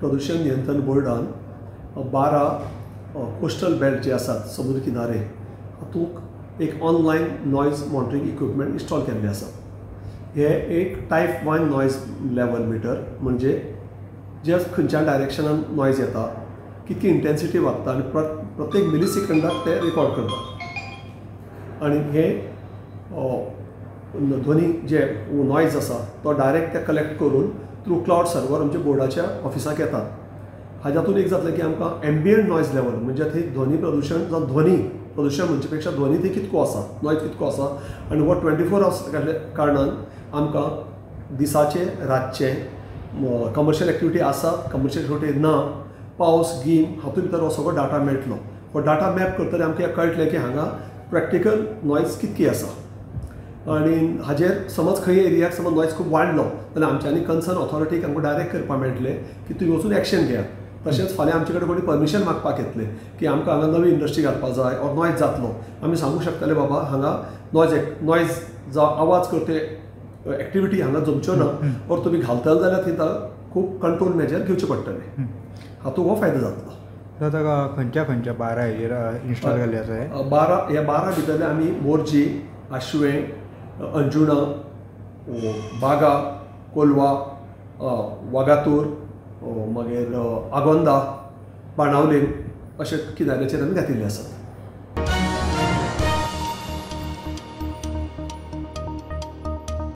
प्रदुशण नियंत्रण बोर्डान 12 coastal belt जे आसात समुद्र किनारे हातूंत एक online noise monitoring equipment install केल्ले आसा. हे एक टायप 1 नॉयज लेवल मिटर म्हणजे जे खंयच्या डायरेक्शनान नॉयज येता, कितकी इंटेन्सिटी वागता आनी प्रत्येक मिली सेकंडाक ते रिकॉर्ड करता आनी हे ध्वनी जे नॉयज आसा तो डायरेक्ट ते कलेक्ट करून थ्रू क्लावड सर्वर आमच्या बोर्डाच्या ऑफिसाक येतात. हाज्यातून एक जातलें की आमकां एम्बियंट नॉयज लेवल म्हणजे थंय ध्वनी प्रदुशण जावं ध्वनी प्रदुशण म्हणचे पेक्षा ध्वनी थंय कितको आसा, नॉयज कितको आसा आनी हो 24 आवर्स घातल्या कारणान आमकां दिसाचे रातचे कमर्शियल एक्टिविटी आसा, कमर्शियल एक्टिविटी ना, पावस गीम हातूंत भितर हो सगळो डाटा मेळटलो. हो डाटा मॅप करतले आमकां कळटलें की हांगा प्रॅक्टिकल नॉयज कितकी आसा आनी हाजेर समज खंय एरियाक समज नॉयज खूब वाडलो जाल्यार आमच्यांनी कन्सर्न ऑथॉरिटीक आमकां डायरेक्ट करपाक मेळटलें की तुमी वचून एक्शन घेयात. तशेंच फाल्यां आमचे कडेन कोणी परमिशन मागपाक येतलें की आमकां हांगा नवी इंडस्ट्री घालपाक जाय ऑर नॉयज जातलो, आमी सांगूंक शकतले बाबा हांगा नॉयज जावं आवाज करते एक्टिविटी हांगा जमच्यो ना ऑर तुमी घालतले जाल्यार थंय खूब कंट्रोल मेजर घेवचे पडटले. हातूंत हो फायदो जातलो. आतां खंयच्या खंयच्या 12 हेजेर इन्स्टॉल केल्ले आसा हे? 12 ह्या 12 भितरले आमी मोरजी, आशवें, अंजुणा, बागा, कोलवा, वागातूर, मागीर आगोंदा, बाणावले अशे किनाऱ्याचेर आमी घातिल्ले आसात.